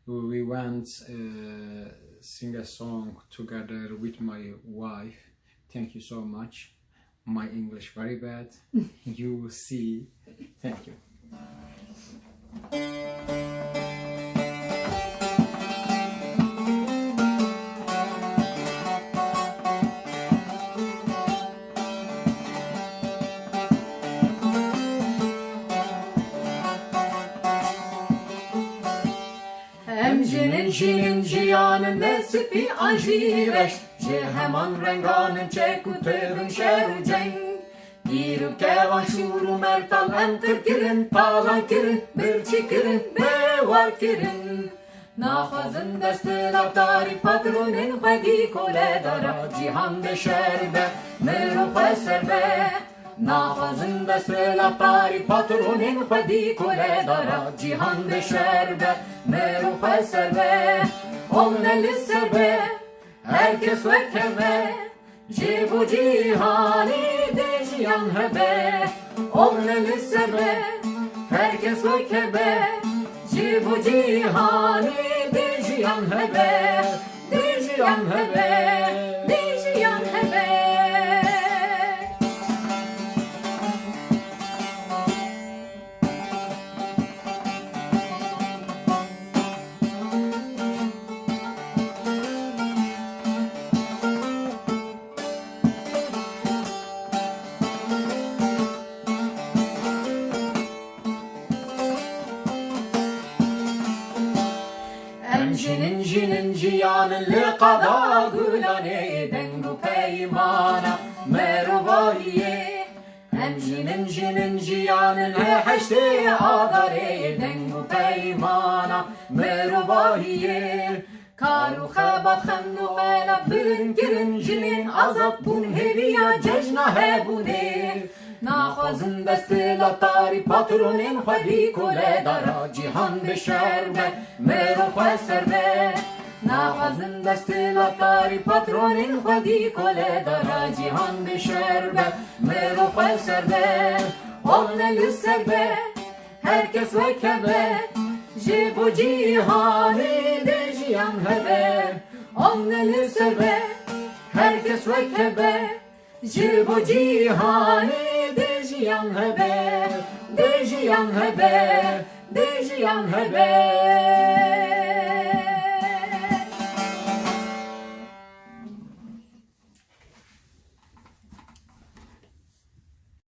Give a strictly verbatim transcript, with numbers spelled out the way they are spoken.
We went uh, sing a song together with my wife. Thank you so much. My English very bad. You see. Thank you. Em jin in, jin in, jiyan in, ne spî an jî reş. Ji heman rengan in, çek û tevin, şer û ceng. Dîr û kevan, şûr û mertal, em qir kirin, talan kirin, birçî kirin, bewar kirin. Naxwazin desthilatdarî, patronên xwedî koledara, cîhan bê şer be, mirov xweser be. Naxwazin desthilatdarî, patronên xwedî koledara, cîhan bê şer be, mirov xweser be. Ol ne li ser be, her kes wek hev e, ji bo cîhanê dê jiyan hebe. Ol ne li ser be, her kes wek hev e, ji bo cîhanê dê jiyan hebe. Dê jiyan hebe, dê jiyan hebe. Em jin in, jin in, jiyan in, li qada gulanê, deng û peymana mirovahiyê. Em jin in, jin in, jiyan in, li heştê adarê, deng û peymana mirovahiyê. Kar û xebat, xem û xelat bilind kirin, jinên azad bûn hêviya cejna hebûnê. Naxwazin desthilatdarî, patronên xwedî koledara, cîhan bê şer be, mirov xweser be. Naxwazin desthilatdarî, patronên xwedî koledara, cîhan bê şer be, mirov xweser be. Ol ne li ser be, her kes wek hev e, ji bo cîhanê dê jiyan hebe. Ol ne li ser be, her kes wek hev e, ji bo cîhanê dê jiyan hebe. Dê jiyan hebe, dê jiyan hebe.